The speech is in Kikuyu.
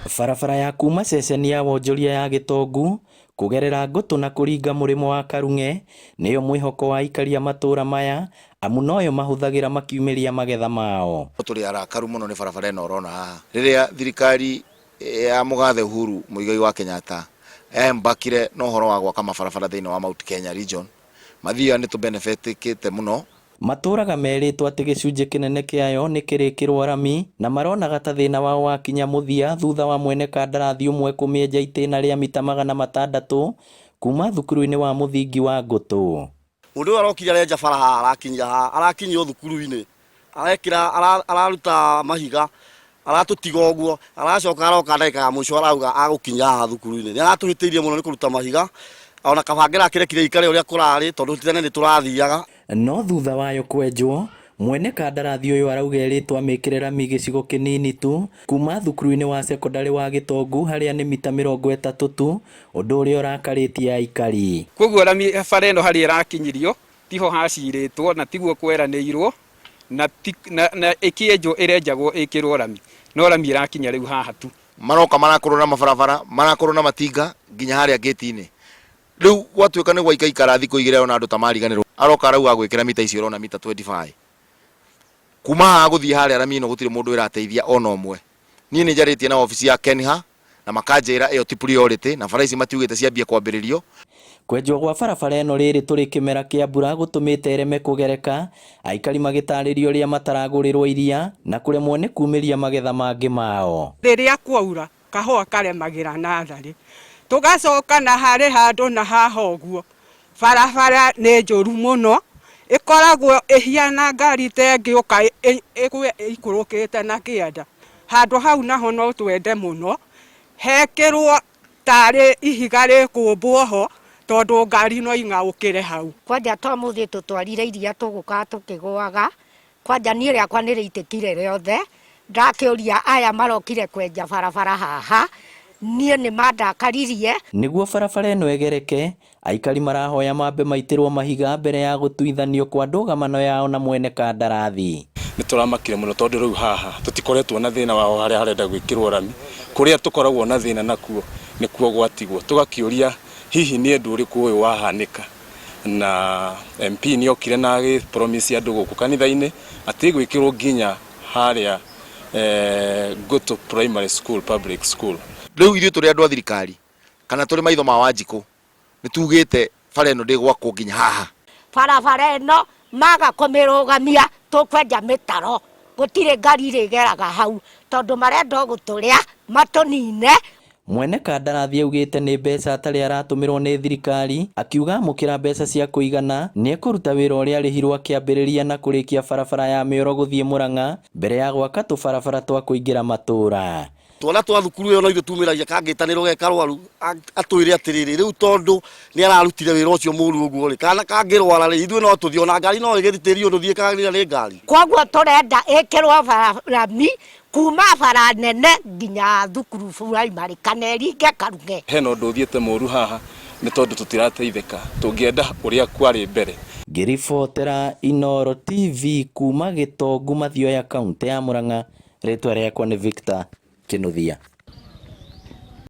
Barabara ya kuma ceceni ya wonjoria ya Gĩtongu kũgerera Ngũtũ na kũringa mũrĩmo wa Karung'e nĩyo mwĩhoko wa aikari a matũra maya amu noyo mahũthagĩra makiumĩria magetha mao. Tũrĩ arakaru mũno nĩ barabara ĩno ũrona haha. Rĩrĩa thirikari ya mũgathe Uhuru Muigai wa Kenyatta embakire na ũhoro wa gwaka mabarabara thĩinĩ wa Mount Kenya region, mathiaga nĩ tũbenefĩtĩkĩte mũno. Matũraga merĩtwo atĩ gĩcunjĩ kĩnene kĩayo nĩ kĩrĩkĩrwo rami na maronaga ta thĩna wao wakinya mũthia thutha wa mwene kandarathi ũmwe kũmĩenja itĩna rĩa mita 600 kuma thukuru-inĩ wa mũthingi wa Ngũtũ. Mũndũ ũyũ arokire arenja bara haha, arakinyia haha, arakinyia o thukuru-inĩ, arekĩra, araruta mahiga, aratũtiga ũguo, aracoka aroka ndagĩka ya mũico arauga agũkinya haha thukuru-inĩ. Nĩ aratũhĩtĩirie mũno nĩ kũruta mahiga, ona kaba angĩrakĩrekire ikare ũrĩa kũrarĩ tondũ tene nĩ tũrathiaga. No thutha wayo kwenjwo, mwene kandarathi ũyũ arauga erĩtwo amĩkĩre rami gĩcigo kĩnini tu kuma thukuru-inĩ wa cekondarĩ wa Gĩtongu harĩa nĩ mita 30 tu, ũndũ ũrĩa ũrakarĩtie aikari. Koguo rami bara ĩno harĩa ĩrakinyirio tiho hacirĩtwo na tiguo kweranĩirwo na, na, na ĩkĩenjwo ĩrenjagwo ĩkĩrwo rami no rami ĩrakinya rĩu haha tu. Maroka marakorwo na mabarabara, marakorwo na matinga nginya harĩa gate-inĩ. Rĩu gwatuĩka nĩ gwaikaikara thikũ igĩrĩ arona andũ ta mariganĩrwo, aroka arauga agwĩkĩra mita icio ũrona mita 25. Kuma haha gũthiĩ harĩa rami ĩno gũtirĩ mũndũ ĩrateithia ona ũmwe. Niĩ nĩ njarĩtie na obici ya KENHA na makanjĩra ĩyo ti priority na bara ici matiugĩte ciambie kwambĩrĩrio. Kwenjwo gwa barabara ĩno rĩrĩ tũrĩ kĩmera kĩa mbura gũtũmĩte ĩreme kũgereka, aikari magĩtarĩria ũrĩa mataragũrĩrwo iria na kũremwo nĩ kumĩria magetha mangĩ mao. Rĩrĩa kwaura kahũa karemagĩra natharĩ, tũgacoka na harĩ handũ na haha ũguo, barabara nĩ njũru mũno, ĩkoragwo ĩhiana ngari ta ĩngĩũka ĩgwe ĩikũrũkĩte na kĩanda. Handũ hau naho no twende mũno, hekĩrwo tarĩ ihiga rĩkũmbwo ho, tondũ ngari no ing'aũkĩre hau. Kwanja ta ũmũthĩ tũtwarire iria tũgũkaga tũkĩgũaga, Kwanja niĩ rĩakwa nĩ rĩitĩkire rĩothe, ndakĩũria aya marokire kwenja barabara haha, niĩ nĩ mandakaririe. Nĩguo barabara ĩno ĩgereke, aikari marahoya mambe maitĩrwo mahiga mbere ya gũtuithanio kwa ndũgamano yao na mwene kandarathi. Nĩ tũramakire mũno tondũ rĩu haha tũtikoretwo na thĩna wa harĩa harenda gwĩkĩrwo rami, kũrĩa tũkoragwo na thĩna nakuo nĩkuo gwatigwo. Tũgakĩũria hihi nĩ ũndũ ũrĩkũ ũyũ wahanĩka? Na MP nĩ okire na agĩ promise andũ gũkũ kanitha-inĩ atĩ ĩgwĩkĩrwo nginya harĩa Ngũtũ Primary School, Public School. Rĩu ithuĩ tũrĩ andũ a thirikari kana tũrĩ maitho ma Wanjikũ nĩ tugĩte bara ĩno ndĩgwakwo nginya haha. Barabara ĩno maga kũmĩrũgamia tũkwenja mĩtaro, gũtirĩ ngari irĩgeraga hau tondũ marenda o gũtũrĩa matũnine. Mwene kandarathi augĩte nĩ mbeca atarĩ aratũmĩrwo nĩ thirikari, akiuga amũkĩra mbeca cia kũigana nĩekũruta wĩra ũrĩa arĩhirwo akĩambĩrĩria na kũrĩkia barabara ya Mĩoro gũthiĩ Mũrang'a mbere ya gwaka tũbarabara twa kũingĩra matũra. Twana twa thukuru ĩyo no ithuĩ tumĩragia kangĩtanĩrwo ge karwaru atwĩre atĩrĩrĩ, rĩu tondũ nĩ ararutire wĩra ũcio mũru ũguo rĩ, kana kangĩrwara rĩ, ithuĩ no tũthiĩ ona ngari no ĩgĩthitĩrio ũndũ thiĩ kagĩrĩra nĩ ngari. Kwoguo tũrenda ĩkĩrwo rami kuma bara nene nginya thukuru primary kana ĩringe Karung'e. Hena ũndũ ũthiĩte mũru haha nĩ tondũ tũtirateithĩka, tũngĩenda ũrĩa kwarĩ mbere. Ngĩribotera Inooro TV kuma Gĩtongu Mathioya kauntĩ ya Murang'a, rĩtwa rĩakwa nĩ Victor Kĩnuthia.